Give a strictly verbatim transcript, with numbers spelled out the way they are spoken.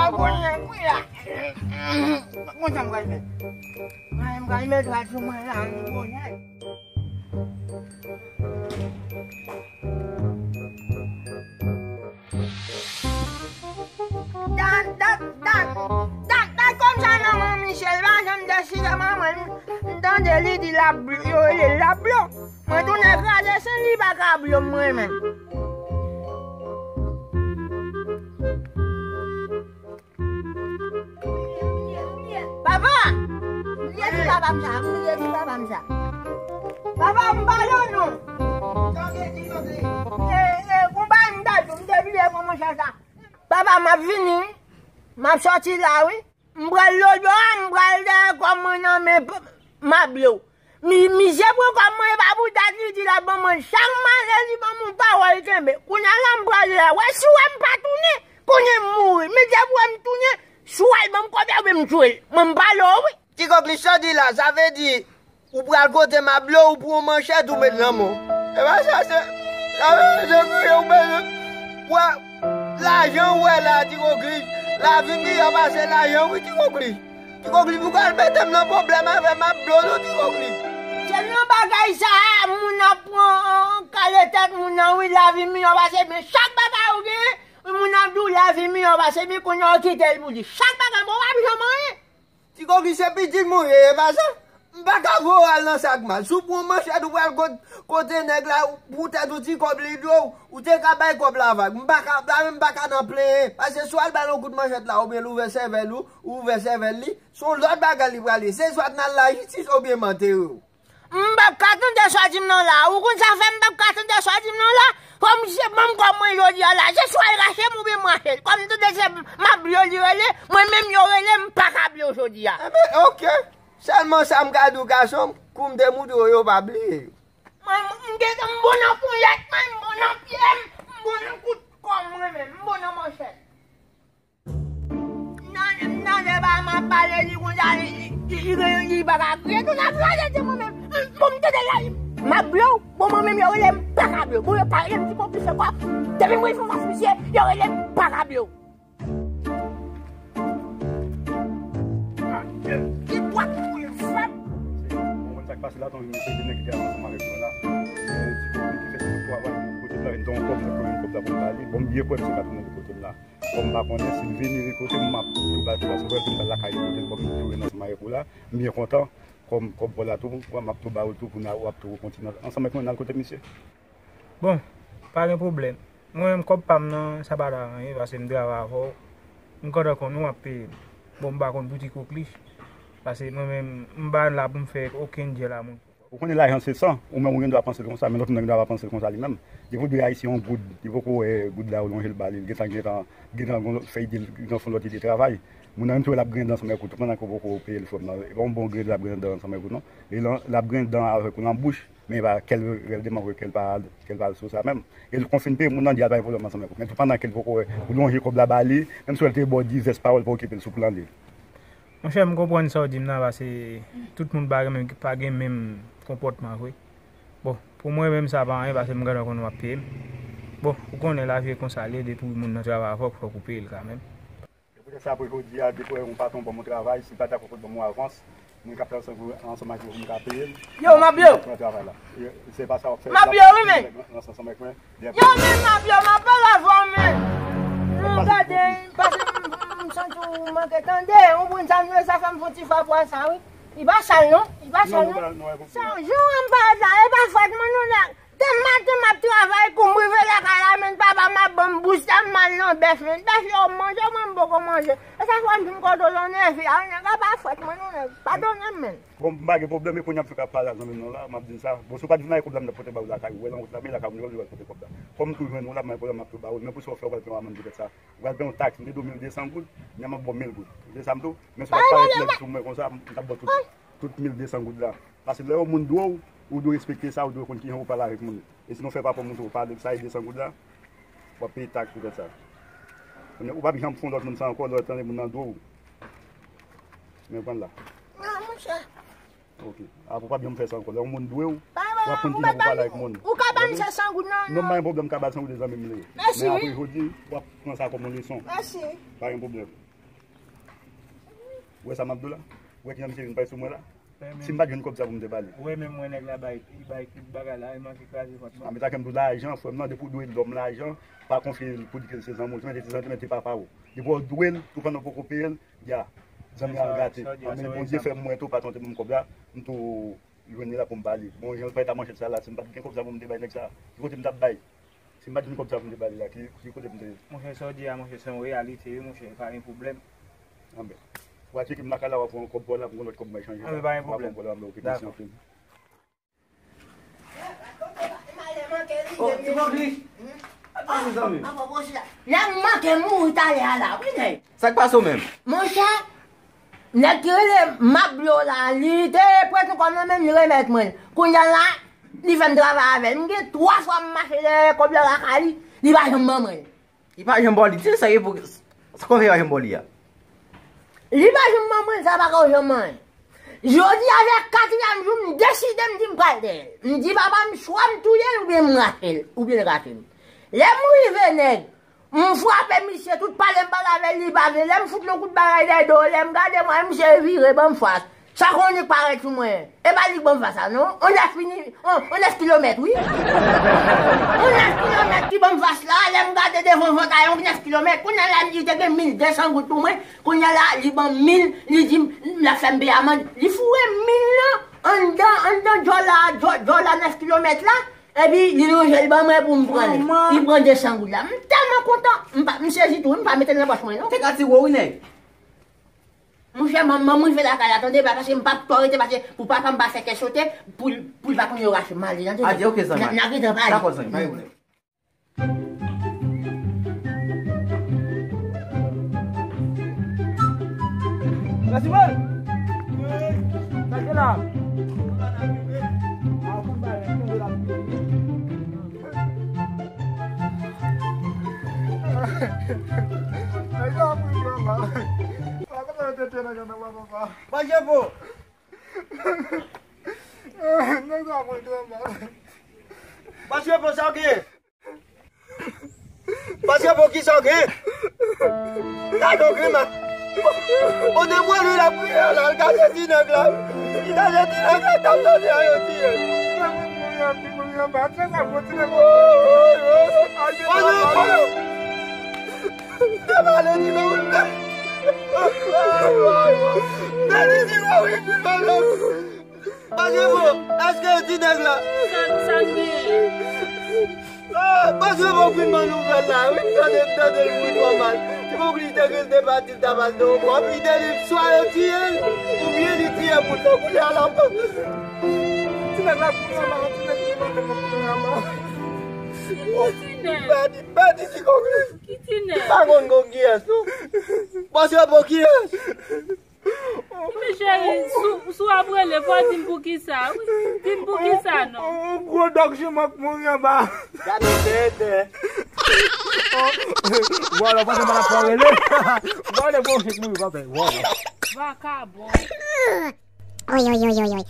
Konnya, konnya. Konnya m pral fè. Mwen m pral met rad sou mwen la, m konnen. Dat, dat, dat, dat, dat konsa manman Michel pa janm deside manman m tande li di l ap blo, yo rele l ap blo. Mwen tounen kraze sen li pa ka blo mwen menm. Papa! M bliye di papa m sa, m bliye di papa m sa. Papa, m pale w non. E, e, konpayi m ta di w, m te bliye pran monchè sa. Papa, m ap vini, wi. M ap sòti la, wi. M pral lodo a, m pral dèyè kò mwen nan men p-, Mablo. Mi-, misye pran kòb mwen, e pa pou dat li di l ap ban mwen. Chak maten li ban m yon pawòl kenbe. Kounye a la m prale a. Wè si w wè m pa tounen, kounye m mouri. Misye pou wè m tounen, si w al ban m kòb la oubyen m tchwe l. Mwen m pale w wi. Ti Kokli, sa w di la, sa vle di ou pral kote Mablo, ou pran yon manchèt, ou met nan men w. E pa sa, se, sa vle di se kriye ou bezwen. Wè, lajan ou wè la, Ti Kokli. Lavi miyò pase lajan wi, Ti Kokli. Ti Kokli, pou kal mete m nan pwoblèm avè Mablo non, Ti Kokli. Se nan bagay sa a, moun ap pran kale tèt moun nan wi, lavi miyò pase, men chak bagay ou gen, moun ap di w lavi miyò pase, men kounye a w kite l pou li. Chak bagay, bon, w ap janm anyen. Ti Kokli, se pitit mwen ye, e pa sa? M pa ka voye w al nan sa k mal. Si w pran manchèt, ou pral kot-, kote nèg la, pou tèt ou ti kòb li dwe w, ou te ka bay kòb la vag. M pa ka, la menm m pa ka nan plenyen. Paske si w al ba l yon kout manchèt la, oubyen l ouvè sèvèl ou, ou ouvè sèvèl li, se yon lòt bagay li prale. Se swat n al lajistis oubyen m antere w. M p ap ka tande sa w di m nan la. Ou konn sa fè m p ap ka tande sa w di m nan la? Fò misye ban m kòb mwen jodi a la. Se swa l rache m oubyen m rache l. Kòm m tande se Mablo li rele, mwen menm yo rele m, m pa ka bliye w jodi a. Enben, oke. Sèlman sa m ka di w, gason m, kou m te moutre w yo, pa bliye yo. Mwen, m gentan m bon nan ponyèt, mwen, m bon nan pye m, m bon nan kout kò mwen menm, m bon nan manchèt. Nan, nan deba m ap pale li konsa, li, li, li, li, li pa ka kriye, tou n ap kriye de mwen menm. Bon, m tande la, m ap blow. Bon, mwen menm, yo rele m pa ka blow. Bon, yo pa rele m ti konplis ankò. Depi mwen fè fas misye, yo rele m pa ka blow. Ki bwat pou yo fè? Bon, sa k pase la, ton, se de nèg ki te ansanm avèk mwen la. Ti konplis ki fè tout travay, kote m la, yon kòb, yon kòb la pou m ba li. Bon, m byen kwè, misye ka tounen de kote m la. Kòm m pa konnen si l vini rekote m, m ap tou ba l tou ba. Se vre ke m pral lakay li kote l, kòm m toujou ret ansanm avèk ou la, m byen kontan. Kòm kòb pa w la tou, m ap tou ba ou l tou pou n a, w ap tou kontinye ansanm avèk mwen, n al kote misye. Bon, pa gen pwoblèm. Mwen menm, kòb pa m nan, sa pa ta anyen, paske m travay avè w. M kontan konn ou ap peye m. Bon, m pa konn pou ti koklich, paske mwen menm, m pa la pou m fè okenn djèl a moun. Ou konnen lajan se san, ou menm ou gen dwa panse l konsa, men lòt moun nan gen dwa pa panse l konsa li menm. Depi w di Ayisyen yon goud, li poko wè goud la ou lonje l ba li, li gentan, gentan, gentan gon fè ide, gentan fè yon lòt ide travay. Moun nan menm tou l ap griyen dan ansanm avèk ou, tou pandan ke w poko peye l frè m nan. E pa yon bon griyen dan l ap griyen dan ansanm avèk ou non. Li lan-, l ap griyen dan avèk ou nan bouch, men e pa kè l reyèlman vre, kè l pa, kè l pa sou sa menm. E l konfin peye moun nan, di al pa gen pwoblèm ansanm avèk ou. Men tou pandan ke l poko wè, ou lonje kòb la ba li, menm si w wè l te ba w divès pawòl, pa okipe l sou plan li. Monchè, m konprann sa w di m nan, paske tout moun pa gen menm, pa gen menm konpòtman vre. Bon, pou mwen menm, sa pa anyen, paske m gentan konn w ap peye m. Bon, ou konnen lavi e konsa l ye, depi moun nan travay avè w, fòk ou peye l kanmenm. Se poutèt sa, pou jodi a, depi w wè yon patwon ban m yon travay, si l pa ta konpòt ban m yon avans, mwen k ap travay ansanm, ansanm ak ou pou m ka peye l. Yo, m ap yo. Pran travay la. Se pa sa w ap fè. M ap yo, wi, men. Ansanm avèk mwen. Yo, men m ap yo, m ap pale avè w, men. Non, gade, paske m, m santi w manke tande, ou konprann sa m ye, sa fè m fè yon ti fwa pwa sa, wi. Li pa sal, non, li pa sal, non. Sa, jan an m parèt la, e pa fwèt mwen, non, la. Depi maten m ap travay kou m rive lakay la, men papa m ap ban m bous la, m al nan bèf, men bèf yo manje, mwen m poko manje. E sa fè m fin kote w lan nève a, nèg la pa fwèt mwen, non, nèg, padone m, men. Bon, m pa gen pwoblèm, e kounye a m fèk ap pale ak zanmi m nan la, m ap di l sa. Bon, si w pa t vin ak kòb la, m t ap pote ba ou lakay ou, wè nan wout la, men lakay ou, m t ap pote kòb la. Kòm m toujou jwenn ou la, m pa gen pwoblèm, m ap tou ba ou l, men pou sa w fè, w pral peye w amand poutèt sa. Ou pral peye yon taks, m te di w mil de san goud, men m ap ba w mil goud. Se sa m di w, men si w pa t parèt nèg sou mwen konsa, m t ap ba w tout, tout mil de san goud la. Paske lè yon moun dwe w, ou dwe respekte sa, ou dwe konn kijan pou pale avèk moun. E sinon, fè papa w montre w pale l sa, e de san goud la, w ap peye taks poutèt sa. Kounye a, ou p ap janm fè yon lòt moun sa ankò, lè w tande moun nan dwe w. Men pran l la. Non, monchè. Ok. Apre, w p ap janm fè sa ankò. Lè yon moun dwe w, w ap konn kijan pou pale avèk moun. Ou ka ba m se san goud nan, non, m pa gen pwoblèm, m ka ba l san goud, zanmi m li ye. Mèsi, wi. Men apre jodi, w ap pran sa kòm yon leson. Mèsi. Pa gen pwoblèm. Ou wè sa m ap di w la? Ou wè kijan misye vin pale sou mwen la? Si m pa t jwenn kòb sa pou m te ba li. Ou wè menm mwen nèg la bay, li bay tout bagay la, li manke kraze vant mwen. A, men sa ke m di w, lajan, frè m nan, depi w dwe lòm lajan, pa konfye l pou di ke se zanmi w, se mete se zanmi, mete papa w. Depi w dwe l, tou pandan w poko peye l, ya, zanmi a gate. Anben, Bondye fè mwen tou, patwon te ban m kòb la, m tou jwenn li la pou m ba li. Bon, jan l fè ta manchèt sa la, si m pa t gen kòb sa pou m te bay nèg sa, ki kote m t ap bay? Si m pa t jwenn kòb sa pou m te ba li la, ki, ki kote m te ye? Monchè, sa w di a, monchè, se yon reyalite, wi, monchè, pa gen pwoblèm. Anben, w a tcheke m lakay la, w a pran yon kòb pou w la, pou yon lòt kòb mwen chanje la. Anben, pa gen pwoblèm. W a pran yon kòb la, anben, oke, mèsi anpil. Oh, ti Bogli. Apa, mezanmi? Nèg manke mouri talè a la, wi, nèg. Sa k pase w menm? Monchè, nèg ki rele Mablo la, li te prete kòb nan men m, li remèt mwen l. Kounye a la, li fè m travay avè l. M gen twa fwa m mache dèyè kòb la lakay li, li pa janm ban mwen l. Li pa janm ba w li, di l sa ye pou, sa konbyen li pa janm ba w li a? Li pa janm ban mwen l, sa pa ka janm anyen. Jodi a fè katriyèm jou, m deside, m di m pral dèyè l. M di papa m, swa m touye l oubyen m rache l, oubyen l rache m. Lè m rive nèg, m frape misye, tout pale m pale avè l, li pa vle. Lè m fout l yon kout bagay dèyè do, lè m gade mwen, misye vire ban m fas. Sa konnen k parèt sou mwen. E pa li k ban m fas la, non. On nèf fini, on, on nèf kilomèt, wi. On nèf kilomèt ki ban m fas la, lè m gade devan vant la, on nèf kilomèt. Kounye a la, li te gen mil de san goud pou mwen. Kounye a la, li ban m mil, li di m, l ap fè m peye amann. Li foure mil lan anndan, anndan djòl la, djò-, djòl la nèf kilomèt la. Epi, li lonje l ban mwen pou m pran li. Li pran de san goud la. M tèlman kontan. M pa, m sezi tou, wi, m pa mete l nan pòch mwen, non. Te ka tire w, wi, nèg. Monchè, manman m rive lakay la, tande, pa pase, m p ap tò rete, pase pou papa m pa fè kè sote, pou, pou l pa tounen rache m ale, tande. Adye, oke, zanmi. N a, n a gentan pale. Dakò, zanmi, pa gen pwoblèm. Mèsi, bro. Sa k gen la? Nèg sa ap ri vrèman. Sa kòman yo te tye nan janm nan, papa? Manje po. Nèg sa ap ri vrèman. Manje po, sa w gen? Manje po, kisa w gen? Gade w grimas. Ou te pran nou la priyè la, l gade ti nèg la. Li gade ti nèg la, t ap tande a yo tiye. Manje po. Te pale di nou. Te di di nou, wi, wi, wi. Pase bon, èske ti nèg la? Sa, sa l genyen? Ah, pase bon, fin ban nouvèl la, wi, m tande, m tande l bri twò mal. Ti bon, li te gen de pati, l ta pase yon kòb, li te di, swa yo tiye l, oubyen li tiye moun nan, kounye a la. Ti nèg la, kounye a la, ti nèg ki mande mwen kounye a la. Ki ti nèg? Pèdi, pèdi ti kòk li. Ki ti nèg? Pa konn gon kiyès, non. Pase bon, kiyès? Wi, cheri, si w ap rele, fò w di m poukisa, wi. Di m poukisa, non. On gwo dòg jiman k mouri anba. Gade tete. Vòlò, panse m pa t ap fè w rele. Vòlò, bon, chèk mouri, pa fè. Vòlò. Vakabon. Oy, oy, oy, oy, oy.